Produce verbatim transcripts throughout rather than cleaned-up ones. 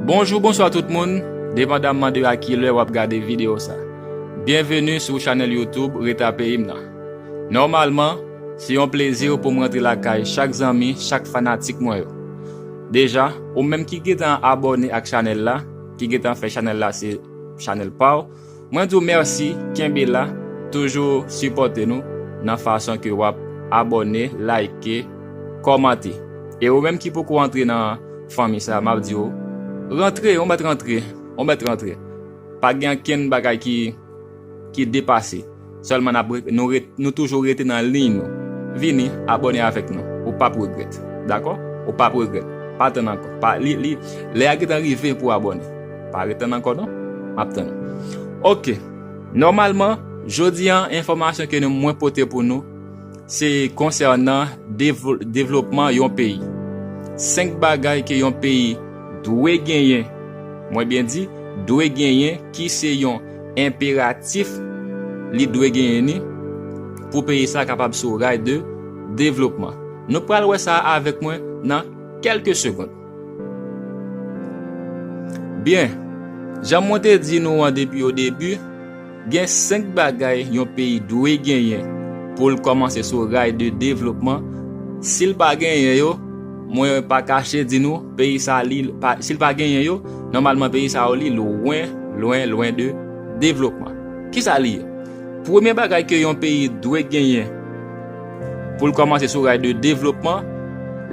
Bonjou, bonswa tout moun, depandamman de a ki lè w ap gade videyo sa. Byenveni sou chanèl YouTube Reta Peyi m nan. Nòmalman, se yon plezi pou m rantre lakay chak zanmi, chak fanatik mwen yo. Deja, ou menm ki gentan abòne ak chanèl la, ki gentan fè chanèl la se chanèl pa w, mwen di w mèsi, kenbe la, toujou sipòte nou nan fason ke w ap abòne, like, kòmante. E ou menm ki poko antre nan fanmi sa, m ap di w, rantre, ou mèt rantre, ou mèt rantre. Pa gen ankenn bagay ki, ki depase. Sèlman n ap re-, nou re-, nou toujou rete nan liy nou. Vini, abòne avèk nou. Ou p ap regrèt. Dakò? Ou p ap regrèt. Pa tann ankò. Pa, li, li, lè a gentan rive pou abòne. Pa ret tann ankò non. M ap tann ou. Oke. Nòmalman, jodi a, enfòmasyon ke nou, mwen pote pou nou, se konsènan devl-, devlopman yon peyi. Senk bagay ke yon peyi dwe genyen, mwen byen di, dwe genyen, ki se yon enperatif li dwe genyen ni pou peyi sa kapab sou ray de devlopman. Nou pral wè sa avèk mwen nan kèlke segonn. Byen, jan mwen te di nou an depi o debi, gen senk bagay yon peyi dwe genyen pou l kòmanse sou ray de devlopman. Si l pa genyen yo, mwen pa kache di nou, peyi sa li, pa, si l pa genyen yo, nòmalman peyi sa yo li lwen, lwen, lwen de devlopman. Kisa li ye? Premye bagay ke yon peyi dwe genyen pou l kòmanse sou ray de devlopman,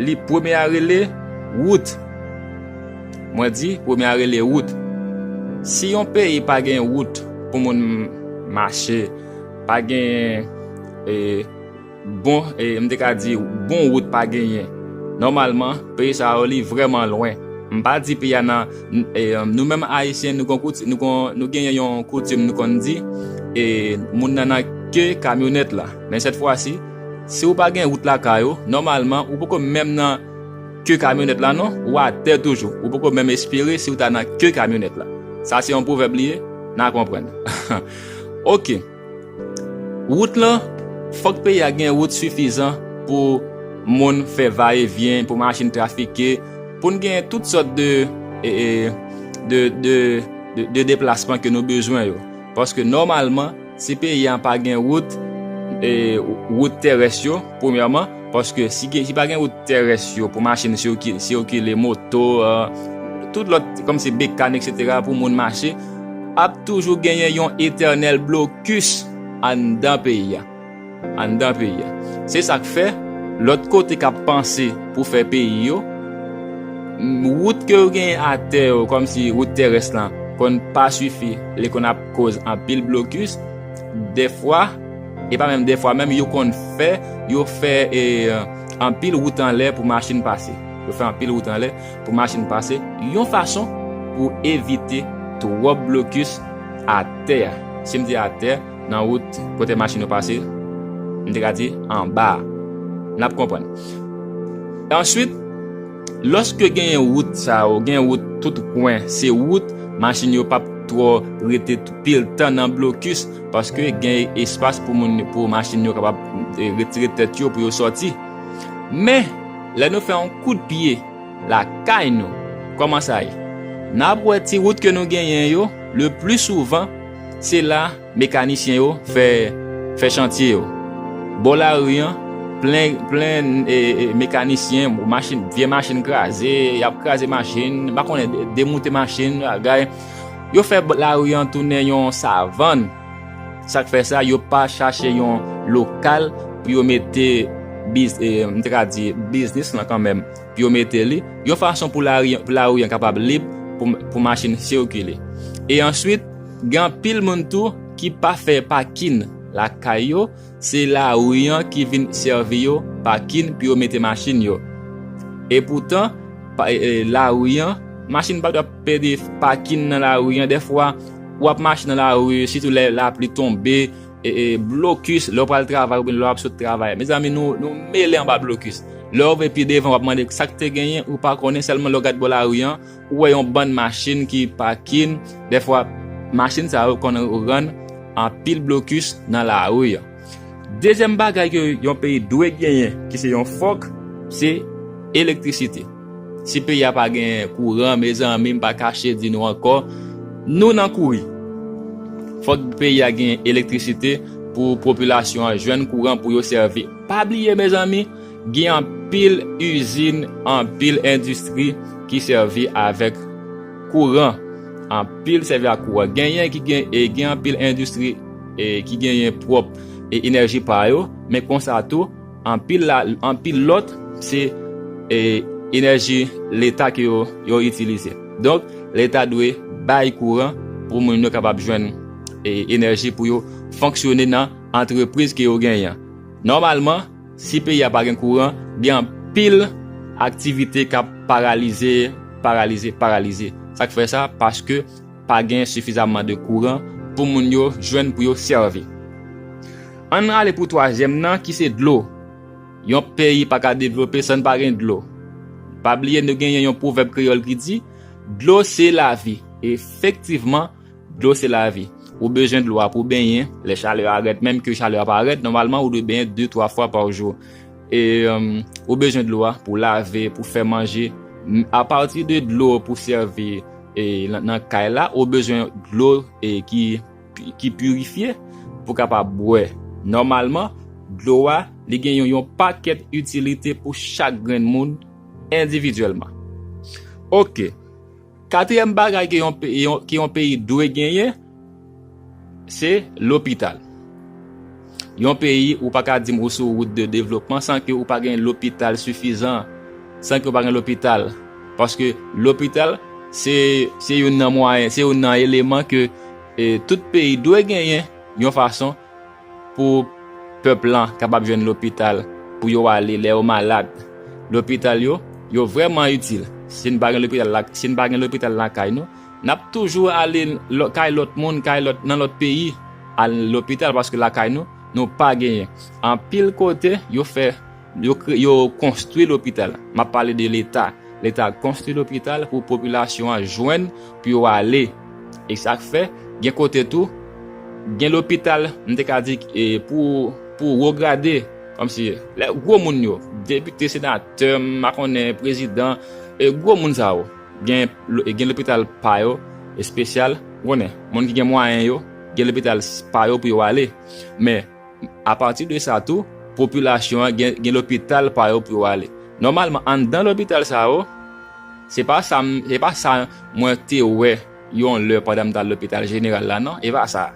li premye a rele wout. Mwen di, premye a rele wout. Si yon peyi pa gen wout pou moun mache, pa gen, e, bon, e, m te ka di, bon wout pa genyen, nòmalman, peyi sa yo li vrèman lwen. M pa di peyi a nan, n-, e, nou menm Ayisyen, nou gon kouti-, nou gon, nou genyen yon koutim, nou konn di, e, moun nan nan ke kamyonèt la. Men sèt fwa si, si w pa gen wout lakay ou, nòmalman, ou poko menm nan ke kamyonèt la non, ou atè toujou. Ou poko menm espere si w ta nan ke kamyonèt la. Sa se yon pwovèb li ye, n a konprann. Oke. Wout lan, fòk peyi a gen wout sifizan pou moun fè vayevyen, pou machin trafike, pou n gen tout sòt de, e, e, de, de, de, de deplasman ke nou bezwen yo. Paske nòmalman, si peyi a pa gen wout, e, wout terès yo, premyèman, paske si gen, si pa gen wout terès yo pou machin sikile, moto, e, tout lòt, kòmsi bekàn, etsetera, pou moun mache, ap toujou genyen yon etènèl blokis anndan peyi a. Anndan peyi a. Se sa k fè, lòt kote k ap panse pou fè peyi yo, m, wout ke yo genyen atè yo, kòmsi wout terès lan, konn pa sifi, li konn ap koz anpil blokis. Dèfwa, e pa menm dèfwa, menm yo konn fè, yo fè, e, anpil wout anlè pou machin pase. Yo fè anpil wout anlè pou machin pase, yon fason pou evite twòp blokis atè a. Si m di atè, nan wout kote machin yo pase, m te ka di anba a. N ap konprann. Answit, lòske genyen wout sa yo, gen wout tout kwen, se wout, machin yo p ap twò rete t-, pil tan nan blokis, paske gen espas pou moun, pou machin yo kapab, e, retire tèt yo pou yo sòti. Men, lè nou fè yon kout pye lakay nou, kòman sa ye? N ap wè ti wout ke nou genyen yo, le pli souvan, se la mekanisyen yo fè, fè chantye yo. Bò lari an, plen, plen, e, e, mekanisyen, machin, vye machin kraze, y ap kraze machin, m pa konnen, de-, demoute machin, bagay. Yo fè b-, lari an tounen yon savann. Sa k fè sa, yo pa chache yon lokal pou yo mete biz-, e, m te ka di biznis lan kanmenm, pou yo mete li, yon fason pou lari, pou lari an kapab lib, pou, pou machin sikile. E answit, gen anpil moun tou ki pa fè pakin lakay yo, se lari an ki vin sèvi yo pakin pou yo mete machin yo. E poutan, pa, e, e, lari an, machin pa dwe pede pakin nan lari an. Dèfwa, w ap mache nan lari, sitou lè lapli tonbe, e, e, blokis, lè w pral travay oubyen lè w ap sot travay. Mezanmi, nou, nou mele anba blokis. Lè w rive pi devan, w ap mande sa k te genyen, ou pa konnen, sèlman lè w gad bò lari an, ou wè yon bann machin ki pakin. Dèfwa, machin sa yo konn rann anpil blokis nan lari an. Dezyèm bagay ke yon peyi dwe genyen, ki se yon fòk, se elektrisite. Si peyi a pa gen kouran, mezanmi, m pa kache di nou ankò, nou nan kouri. Fòk peyi a gen elektrisite pou popilasyon an jwenn kouran pou yo sèvi. Pa bliye, mezanmi, gen anpil izin, anpil endistri ki sèvi avèk kouran. Anpil sèvi ak kouran. Genyen ki gen, e, gen anpil endistri, e, ki genyen pwòp, e, enèji pa yo, men konsa tou, anpil la, anpil lòt, se, e, enèji Leta ke yo, yo itilize. Donk, Leta dwe bay kouran pou moun yo kapab jwenn, e, enèji pou yo fonksyone nan antrepriz ke yo genyen. Nòmalman, si peyi a pa gen kouran, gen anpil aktivite k ap paralize, paralize, paralize. Sa k fè sa? Paske pa gen sifizamman de kouran pou moun yo jwenn pou yo sèvi. Ann ale pou twazyèm nan, ki se dlo. Yon peyi pa ka devlope san n pa gen dlo. Pa bliye, nou genyen yon pwovèb kreyòl ki di, dlo se lavi. Efektivman, dlo se lavi. Ou bezwen dlo a pou benyen, lè chalè a rèd, menm ke chalè a pa rèd, nòmalman ou dwe benyen de, twa fwa pa jou. E, um, ou bezwen dlo a pou lave, pou fè manje. M, apati de dlo pou sèvi, e, nan, nan kay la, ou bezwen dlo, e, ki, ki pirifye pou kapab bwè. Nòmalman, dlo a, li gen yon, yon pakèt itilite pou chak grenn moun endividyèlman. Oke. Katriyèm bagay ke yon pe-, yon, ke yon peyi dwe genyen, se lopital. Yon peyi, ou pa ka di m ou sou wout de devlopman san ke ou pa gen lopital sifizan, san ke ou pa gen lopital. Paske lopital, se, se youn nan mwayen, se youn nan eleman ke, e, tout peyi dwe genyen yon fason pou pèp lan kapab jwenn lopital pou yo ale lè yo malad. Lopital yo, yo vrèman itil. Si n pa gen lopital la, si n pa gen lopital lakay nou, n ap toujou ale lò-, kay lòt moun, kay lòt, nan lòt peyi, al lopital paske lakay nou, nou pa genyen. Anpil kote, yo fè, yo kre-, yo konstwi lopital. M ap pale de Leta. Leta konstwi lopital pou popilasyon an jwenn pou yo ale. E sa k fè, gen kote tou, gen lopital, m te ka di, e, pou, pou wo grade, kòmsi, lè gwo moun yo, depite, senatè, m pa konnen, prezidan, e, gwo moun sa yo, gen, gen lopital pa yo, espesyal, w konnen, moun ki gen mwayen yo, gen lopital pa yo pou yo ale. Men, apati de sa tou, popilasyon an gen, gen lopital pa yo pou yo ale. Nòmalman, anndan lopital sa yo, se pa sa m, se pa sa mwen te wè yon lè pandan m t al lopital jeneral la, non, e pa sa.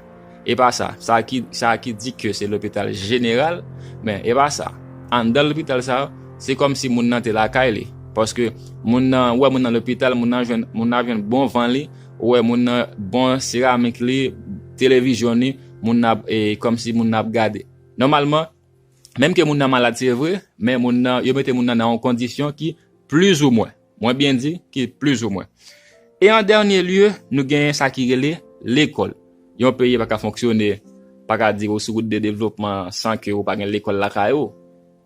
E pa sa. Sa ki, sa ki di ke se lopital jeneral, men e pa sa. Anndan lopital sa yo, se kòmsi moun nan te lakay li. Paske moun nan, ou wè moun nan lopital, moun nan jwenn, moun nan jwenn bon van li, ou wè moun nan bon seramik li, televizyon li, moun nan ap, e, kòmsi moun nan ap gade. Nòmalman, menm ke moun nan malad, se vre, men moun nan, yo mete moun nan nan yon kondisyon ki plizoumwen, mwen byen di, ki plizoumwen. E an dènye lye, nou genyen sa ki rele lekòl. Yon peyi pa ka fonksyone, pa ka di ou sou wout de devlopman san ke ou pa gen lekòl lakay ou.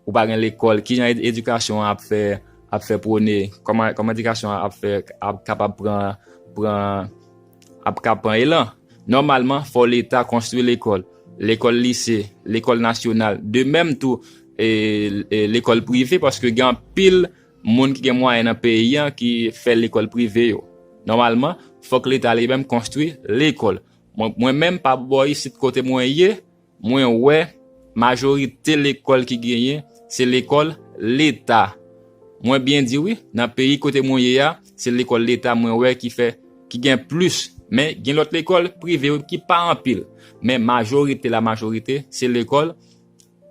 Ou pa gen lekòl, kijan ed-, edikasyon an ap fè, ap fè pwone, kòman, kòman edikasyon an ap fè, ap kapab pran, pran, ap ka pran elan. Nòmalman, fò Leta konstwi lekòl, lekòl lise, lekòl nasyonal, de menm tou, e, e, lekòl prive, paske gen anpil moun ki gen mwayen nan peyi an ki fè lekòl prive yo. Nòmalman, fòk Leta li menm konstwi lekòl. Mwen, mwen menm, pa bò isit kote mwen ye, mwen wè majorite lekòl ki genyen, se lekòl Leta. Mwen byen di wi, nan peyi kote mwen ye a, se lekòl Leta mwen wè ki fè, ki gen plis. Men gen lòt lekòl prive wi ki pa anpil. Men majorite, la majorite, se lekòl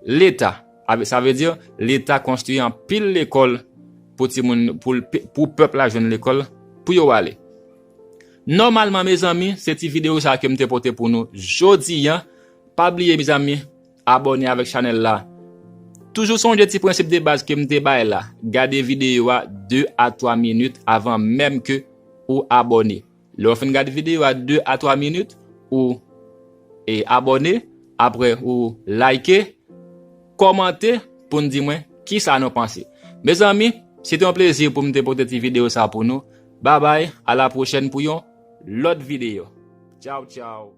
Leta. Ave-, sa vle di, Leta konstwi anpil lekòl pou timoun, pou l pe-, pou pèp la jwenn lekòl, pou yo ale. Nòmalman, mezanmi, se ti videyo sa ke m te pote pou nou jodi a. Pa bliye, mezanmi, abòne avèk chanèl la. Toujou sonje ti prensip de baz ke m te bay la. Gade videyo a de a twa minit avan menm ke ou abòne. Lè w fin gade videyo a de a twa minit, ou, e, abòne, apre ou like, kòmante pou n di mwen kisa nou panse. Mezanmi, se te yon plezi pou m te pote ti videyo sa pou nou. Babay, a la pwochèn pou yon lòt videyo. Tchaw, tchaw.